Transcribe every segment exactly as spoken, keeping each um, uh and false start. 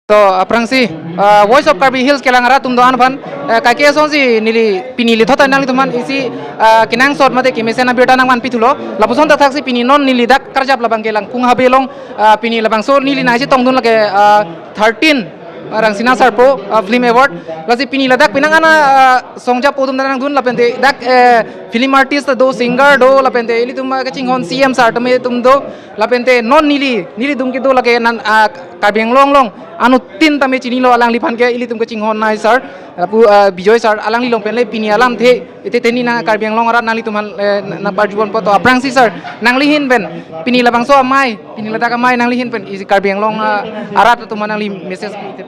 To aphrangsi, ah, Voice of Karbi Hills kelang arat atum do-an aphan, eh, kaike asonsi neli pini lethot nanglitum aphan isi, ah, kenangsot mate kemesen abirta nangvanpi thulo. Lapuson thakthaksi pini non neli dak karjap labang ke Langkung Habe along, ah, pini labangso neli nangchetongdun lake, ah, thirteen, ah, Rangsina Sarpo, ah, Film Award. Lasi pini ladak penang an, ah, songjapo atum nangdun lapente dak, eh, film artist do, singer do, lapente ilitum, ah, kachinghon C M sir tame atum do, lapente non neli, nelitum kedo lake nan, ah, Karbi Anglong along anuttin tame chinilo, alangliphan ke ilitum kachinghon nei sir, lapu, ah, Bijoy sir, alangli along pen le pini alamthe ite teni nang Karbi Anglong arat nanglitum aphan, eh, na, nangparjuponpo. To aphrangsi sir, nangli ahin pen pini labangso amei, pini ladak amei nangli ahin pen isi Karbi Anglong, ah, arat atum aphan nangli message pi ite.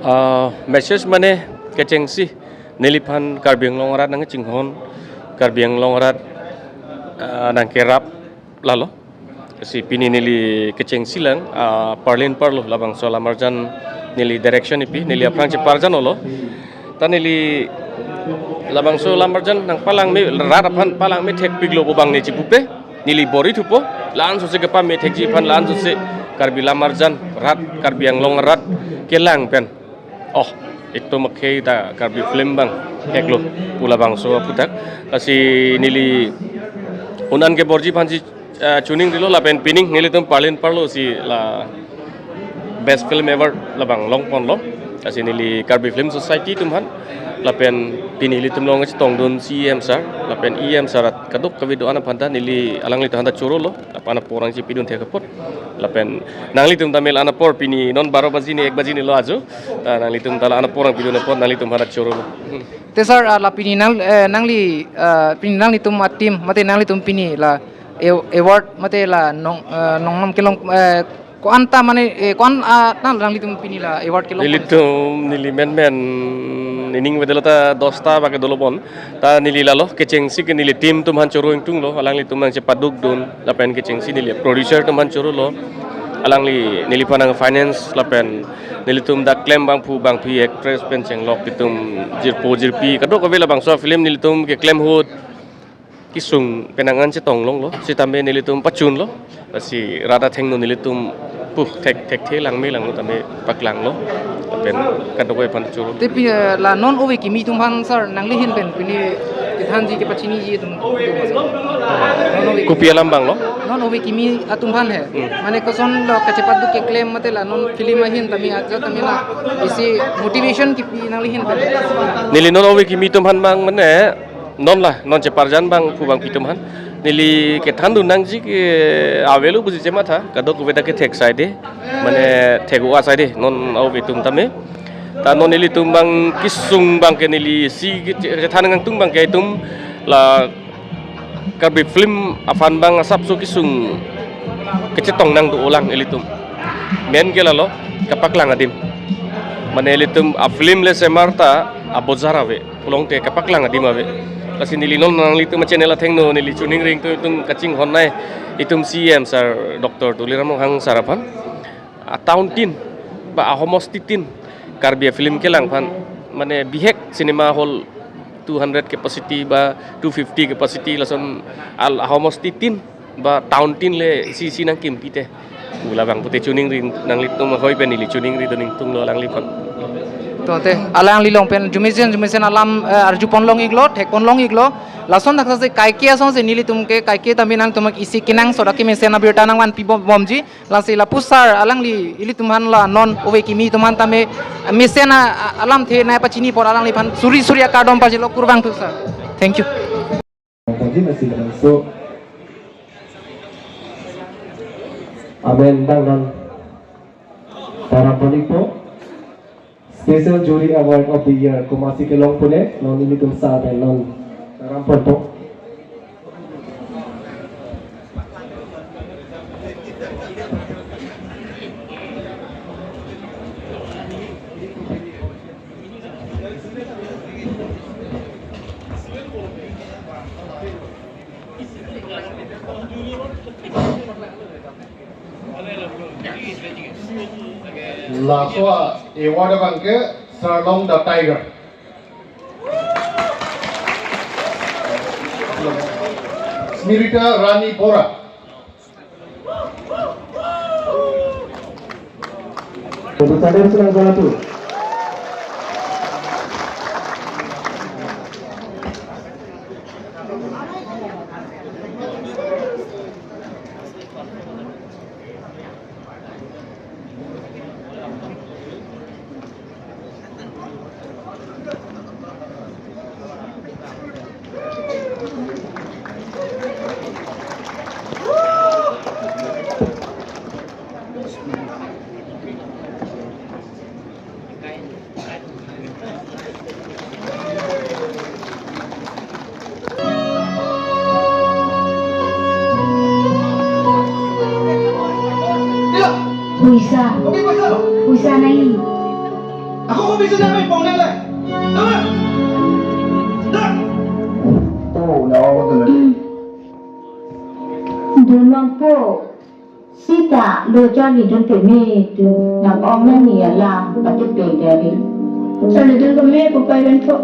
Ah, message mane kechengsi neliphan Karbi Anglong arat nangchinghon, Karbi Anglong arat, ah, nangkerap lalo. Si pini neli kechengsi lang, ah, parlin parlo labangso alam arjan neli direction ipi, neli aphrang cheparjan olo. Ta neli labangso alam arjan nangpalangme, rat aphan palangme thekpiklo pu bang ne chipupe. Neli bor-i thupo, la-an sose kepamethekji aphan, la-an sose Karbi alam arjan, rat, Karbi Anglong arat kelang pen, oh, itum akhei ta Karbi film bang heklo pu labangso aphuthak. Lasi neli un-an keborji aphansi, eh, chuning rilo lapen pining nelitum parlin parlo si la Best Film Award labang longponlo. Lasi neli Karbi Film Society atum aphan lapen pini ilitum along chetongdun C M sir lapen E M sir rat kadokave do-an aphan ta neli alanglitum aphan ta chorolo. Lapen apor nangchipidun thek apot. Lapen nanglitum ta mel an apor pini non baro baji ne ek baji ne lo ajo. Ta nanglitum ta la-an apor nangpidun apot nanglitum aphan ta chorolo. Te sir, ah, la pini nang, eh, nangli, ah, pini nanglitum a-team mate nanglitum pini la a-, award mate la nong, eh, nongnam kelong, eh, ko-an ta mane, eh, ko-an, ah, nang nanglitum pini la award kelong? Nelitum neli menmen ining vedelo ta dosta bak ke dolo bon. Ta neli lalo kechengsi ke neli team atum aphan choro ingtunglo, alanglitum nangchepadukdun lapen kechengsi neli producer atum aphan chorolo. Alangli neliphan nang finance lapen nelitum dak klem bangphu bangphi actress pen chenglok itum jirpo jirpi kadokave labangso film nelitum keklem ahut kesung penang an chetong longlo, sitame nelitum pachunlo. Lasi rat athengno nelitum pu thek thekthe langme langno tame paklanglo. Lapen kadokave aphan choro. Te pi, eh, la non ove kimi atum aphan sir, nangli ahin pen pini kethanji kepachiniji atum, atum aphan, sir. Non ove kimi. Kopi alam abang lo? Non ove kimi atum aphan he. Hmm. Mane kosonlo kachepaduk keklem mate la non film ahin tame aja tame la isi motivation kipi nangli ahin pen? Neli non ove kimi atum aphan abang mane non la, non cheparjan bangphu bangphi atum aphan neli kethandun nangji ke avelo pusi chematha, kadokave ta kethek saide, mane thek o-a saide non ove atum tame. Ta non nelitum abang kesung abang ke neli si ke che-, chethan nangtung abang ke itum la Karbi film aphan abang asapso kesung kechetong nangdo-olang ilitum. Main ke lalo kapaklang adim. Mane ilitum a-film le semar ta abojar ave. Pulote kapaklang adim ave. Lasi neli non nanglitum a-channel athengno neli chuning ring tu itum kachinghon nei itum C M sir Doctor Tuliram Ronghang sir aphan. A-town tin ba ahomosti tin Karbi film kelang aphan mane bihek cinema hall two hundred capacity ba two fifty capacity lason al ahomosti tin ba town tin le isi isi nangkimpi te. Pu labang pute chuning ring nanglitum ahoi pen neli chuning ri doning tunglo alangliphan. To te, alangli along pen jumesen jumesen alam, eh, arjupon long iklo, thekpon long iklo. Lason thakthaksi kaike asonsi nelitum ke kaike tame nangtum isi kenangsot akemesen abirta nangvanpi bom, bomji. Lasi lapu sir alangli ilitum aphan la non ove kimi atum aphan tame mesen a, a, alamthe nangpachini apot alangliphan suri suri akardom pajirlo kurvangthu sir. Thank you. Pajirlo si langsung. Amen, dang non. Taram panik po. Special Jury Award of the Year komatsi kelong pune, non ilitum sir pen non taram ponpo. Laso award abang ke Sarlong the Tiger. Smrita Rani Bora. Jadi, kami senang jalan tu. Puisa. Puisa nai. Ako ko bisa namin pong nila. Tama. Dak. Oh, na ako ko na. Dun lang po. Sita lo charlidun peme tu nang-ong nangji alam pati pe dari. Charlidun peme pupai bentho.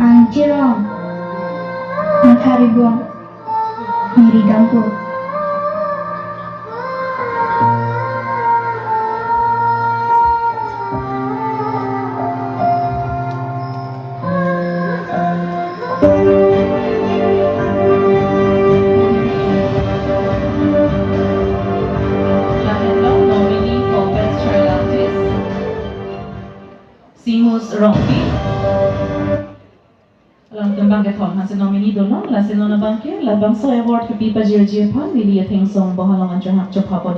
Ang chirong. Nang thari buang. Niri dampo. Lahenlo nominee for Best Child Artist, Simus Rongpi. Alam tembang kethom hansi nominee dolo, lasi non abangke, labangso award kepi pajirji aphan, neli atheng song bohalong anchot hap chopha pon.